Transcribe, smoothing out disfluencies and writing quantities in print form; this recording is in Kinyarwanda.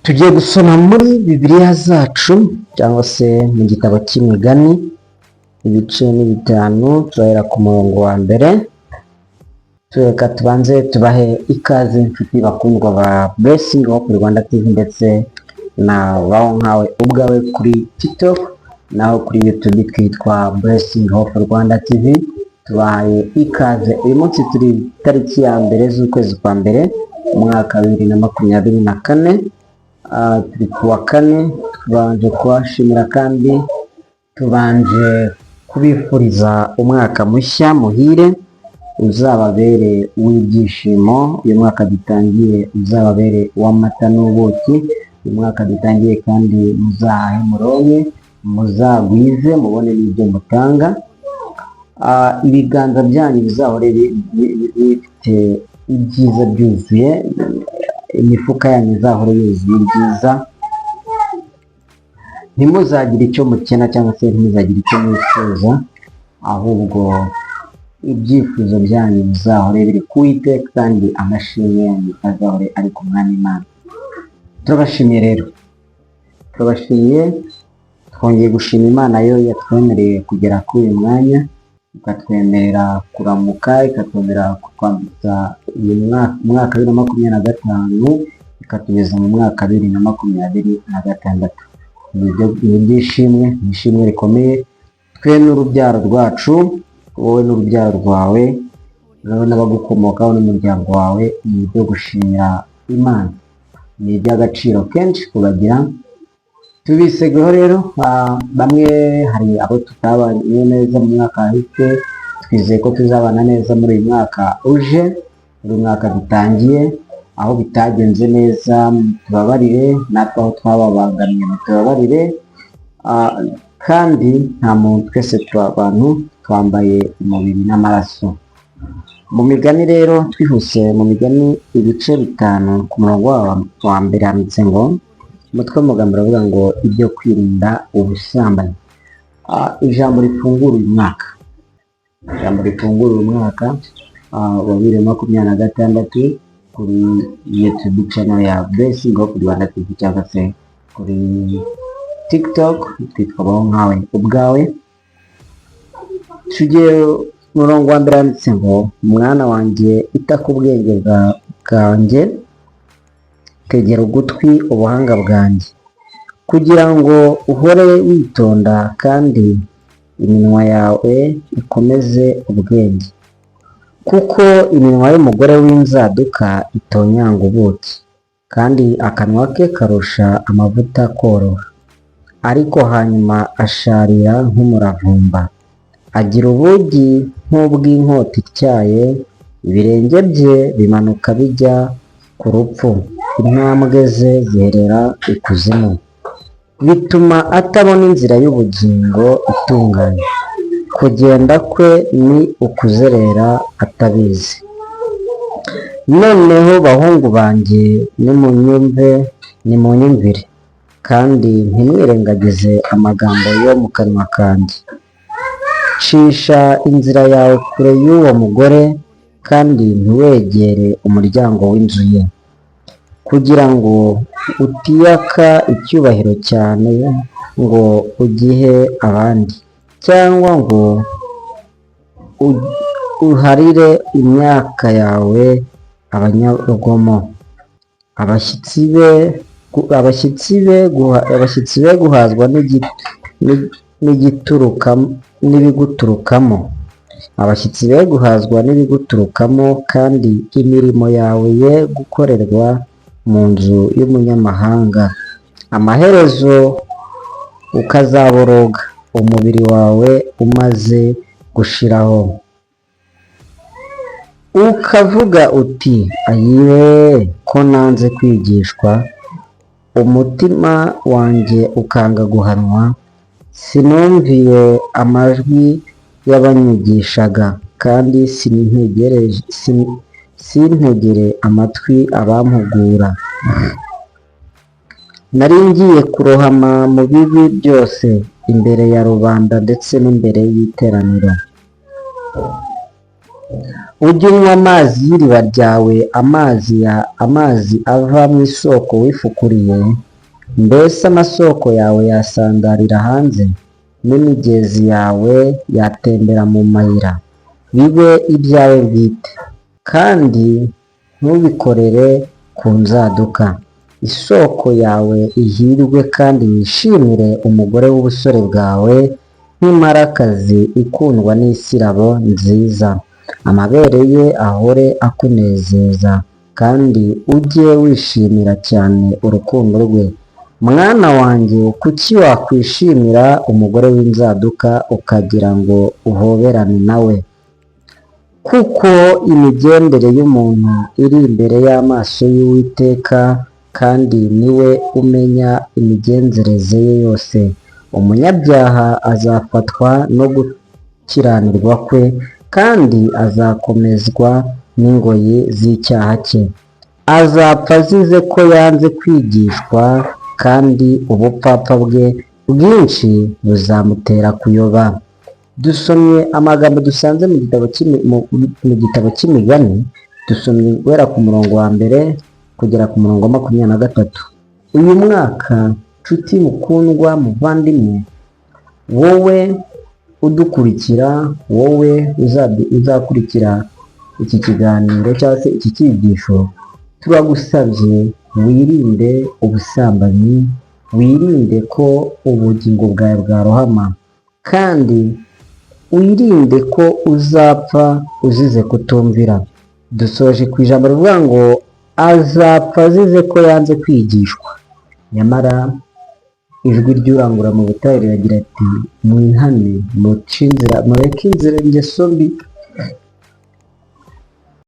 Tugiye gusoma muri Bibiliya zacu cyangwa se mu gitabo cy'Imigani, ibice ni 5, turahera ku murongo wa mbere. Tureka tubanze tubahe ikaze, inshuti bakundwa ba Blessing Hope Rwanda TV ndetse na Baho Nkawe Ubwawe kuri TikTok, naho kuri YouTube twitwa Blessing Hope Rwanda TV. Tubahaye ikaze. Uyu munsi turi tariki ya 1 z'ukwezi kwa mbere, umwaka wa 2024. Turi ku wa kane. Tubanje kubashimira kandi tubanje kubifuriza umwaka mushya muhire, uzababere uw'ibyishimo. Uyu mwaka dutangiye uzababere uw'amata n'ubuki. Uyu mwaka dutangiye kandi muzahahe muronke, muzagwize mubone n'ibyo mutanga. Ibiganza byanyu bizahore bifite ibyiza byuzuye, imifuka yanyu izahore yuzuye ibyiza, ntimuzagire icyo mukena cyangwa se ntimuzagire icyo mwifuza, ahubwo ibyifuzo byanyu bizahore biri ku Uwiteka kandi amashimwe yanyu azahore ari ku Mwami Imana. Turabashimiye rero, turabashimiye. Twongeye gushima Imana yo yatwemereye kugera kuri uyu mwanya, ikatwemerera kuramuka, ikatwemerera kutwambutsa uyu mwaka, umwaka 2025, ikatugeza mu mwaka 2026. Ni iby'ishimwe, ni ishimwe rikomeye. Twe n'urubyaro rwacu, wowe n'urubyaro rwawe, wowe n'abagukomokaho n'umuryango wawe, ni ibyo gushimira Imana, ni iby'agaciro kenshi kubagira. Tubiseguyeho rero. Bamwe hari abo tutabanye neza mu mwaka wahise, twizeye ko tuzabana neza muri uyu mwaka uje, muri uyu mwaka dutangiye. Aho bitagenze neza tubabarire, natwe aho twababangamiye tubabarire. Kandi nta muntu, twese turi abantu, twambaye umubiri n'amaraso. Mu Migani rero, twihuse, mu Migani ibice 5 ku murongo wa mbere handitse ngo, umutwe w'amagambo uravuga ngo "Ibyo kwirinda ubusambanyi". Ijambo rifungura uyu mwaka, ijambo rifungura uyu mwaka wa 2026 kuri YouTube channel ya Blessing Hope Rwanda TV cyangwa se kuri TikTok twitwa Baho Nkawe Ubwawe. Tugiye murongo wa mbere, handitse ngo: "Mwana wanjye, ita ku bwenge bwanjye, tegera ugutwi ubuhanga bwanjye, kugira ngo uhore witonda kandi iminwa yawe ikomeze ubwenge. Kuko iminwa y'umugore w'inzaduka itonyanga ubuki, kandi akanwa ke karusha amavuta koroha. Ariko hanyuma asharira nk'umuravumba, agira ubugi nk'ubw'inkota ityaye. Ibirenge bye bimanuka bijya ku rupfu, intambwe ze ziherera ikuzimu. Bituma atabona inzira y'ubugingo itunganye, kugenda kwe ni ukuzerera atabizi. Noneho bahungu banjye, nimunyumve, nimunyumvire, kandi ntimwirengagize amagambo yo mu kanwa kanjye. Cisha inzira yawe kure y'uwo mugore, kandi ntiwegere umuryango w'inzu ye, kugira ngo utiyaka icyubahiro cyane ngo ugihe abandi, cyangwa ngo uharire imyaka yawe abanyarugomo. Abashyitsi be guhazwa n'ibiguturukamo, abashyitsi be guhazwa n'ibiguturukamo, kandi imirimo yawe ye gukorerwa mu nzu y'umunyamahanga. Amaherezo ukazaboroga umubiri wawe umaze gushiraho, ukavuga uti: 'Ayiwe, ko nanze kwigishwa, umutima wanjye ukanga guhanwa! Sinumviye amajwi y'abanyigishaga, kandi sintegere amatwi abampugura. Nari ngiye kurohama mu bibi byose imbere ya rubanda ndetse n'imbere y'iteraniro.'" Ujye unywa amazi y'iriba ryawe, amazi ava mu isoko wifukuriye. Mbese amasoko yawe yasandarira hanze, n'imigezi yawe yatembera mu mayira? Bibe ibyawe bwite, kandi ntubikorere ku nzaduka. Isoko yawe ihirwe, kandi wishimire umugore w'ubusore bwawe, nk'imparakazi ikundwa n'isirabo nziza. Amabere ye ahore akunezeza, kandi ujye wishimira cyane urukundo rwe. Mwana wanjye, kuki wakwishimira umugore w'inzaduka, ukagira ngo uhoberane nawe? Kuko imigendere y'umuntu iri imbere y'amaso y'Uwiteka, kandi niwe umenya imigenzereze ye yose. Umunyabyaha azafatwa no gukiranirwa kwe, kandi azakomezwa n'ingoyi z'icyaha cye. Azapfa azize ko yanze kwigishwa, kandi ubupfapfa bwe bwinshi buzamutera kuyoba. Dusomye amagambo dusanze mu gitabo cy'Imigani. Dusomye guhera ku murongo wa 1 kugera ku murongo wa 23. Uyu mwaka, nshuti mukundwa, muvandimwe, wowe udukurikira, wowe uzakurikira iki kiganiro cyangwa se iki cyigisho, turagusabye wirinde ubusambanyi, wirinde ko ubugingo bwawe bwarohama, kandi wirinde ko uzapfa uzize kutumvira. Dusoje ku ijambo rivuga ngo azapfa azize ko yanze kwigishwa. Nyamara ijwi ry'urangura mu butayu riragira ati: "Mwihane, muce inzira, mureke inzira ingeso mbi."